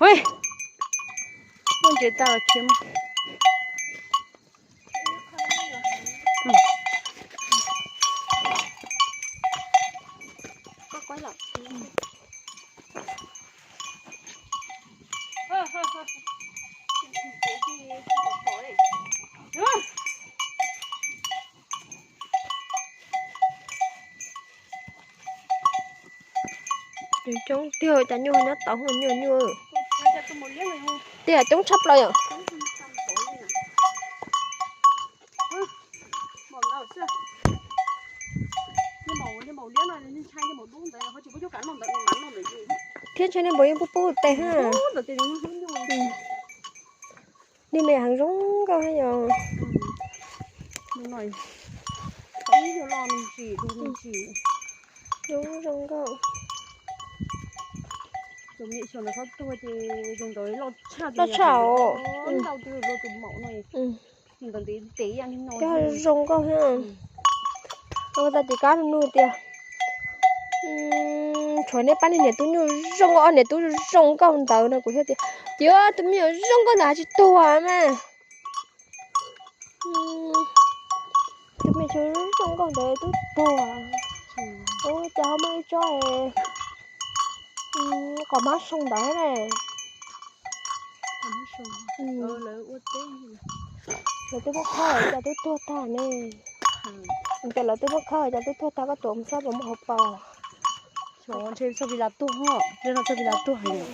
Ej, muaj ntses tag los khiav. Coob tiag, cas nyuj nyob tod, nyuj nyuj. Tiag, coob tshaj plaws yom. Thiab ntshai niag npawg yeej pub pub tes ha. Niag me heev zoo nkauj thiab yom. Zoo zoo nkauj. Loj tshaj os. Cov zoo nkauj thiab. Ua tau ces kab nug tias, tshuav nej pab niag niam tub nyuj zoo nkauj, ob niam tub zoo nkauj ntawd no kuv thiaj tias, ces tus me nyuam zoo nkauj ntawd tsis tuag mas. Tus me nyuam zoo nkauj ntawd twb tuag. Ua cas ho muaj ib tsob qos mab soo ntawd ne. Lawv twb muab khawb cas twb tuag tag ne. Ces lawv twb muab khawb cas twb tuag tag, koj tuav mus saib puas muaj hauv paus. Ntshe txog Vis Las tuag, ntshe no txog Vis Las tuag heev.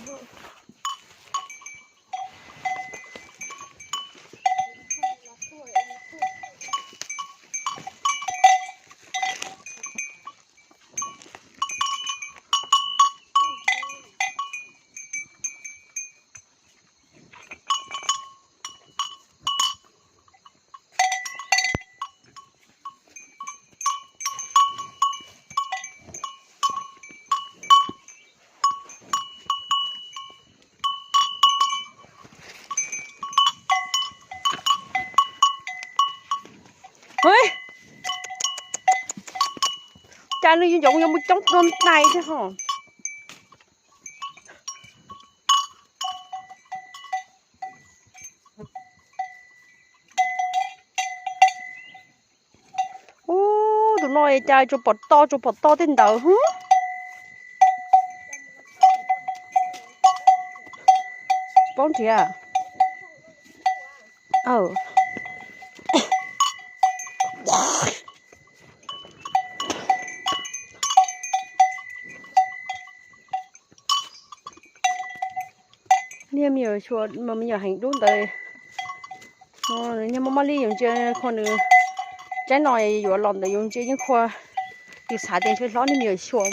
Cas nws yuav ncaum yuav mus coob dua ntais thiab ho. Ub, tus no cas tsuas pom to tsuas pom to tej ntawd hwb. Paub nrhiav. Niag me nyuam xyuas mas me nyuam heev dub ntawd, niag mob mob li yus ntsia qhua nws, tsaib no yuav los ntawd yus ntsia yeej qhua, yus xav tias ntshe hlob niag me nyuam xyuas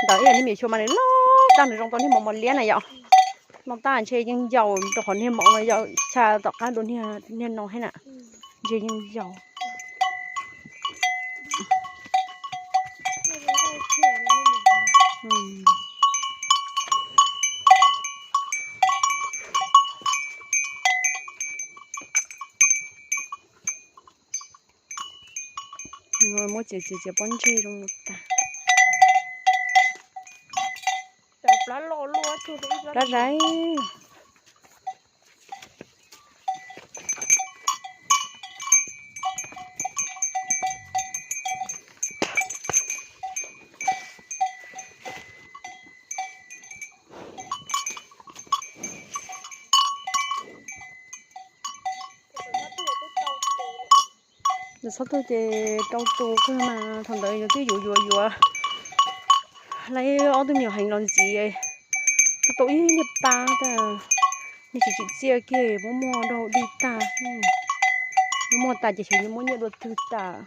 ntawd, ib yam niag me nyuam xyuas mas nws loj tag nws zoo tau niag mos mos liab na yom. Loj tag ntshe yeej yau rau qhov niag mos no yau tshaj tom qab dua niag no thiab na. Ntshe yeej yau. Muab txiav txiav txiav pob ntseg zoo tag. Plab zais. Txhob tuag ces rau tus kawg mas thaum ntawd yus twb yuav yuav yuav lawv ob tug me nyuam heev los ntxiv, twb tau ib niag pab tas, niag tsis tsim txiaj kiag muab muag rau dig tag, muab muag tas ces xyov yuav muab nyiaj dua twg tas.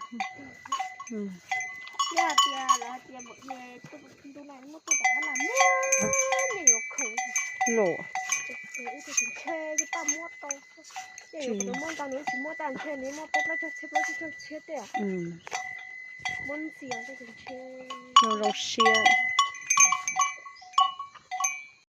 Zoo zoo siab.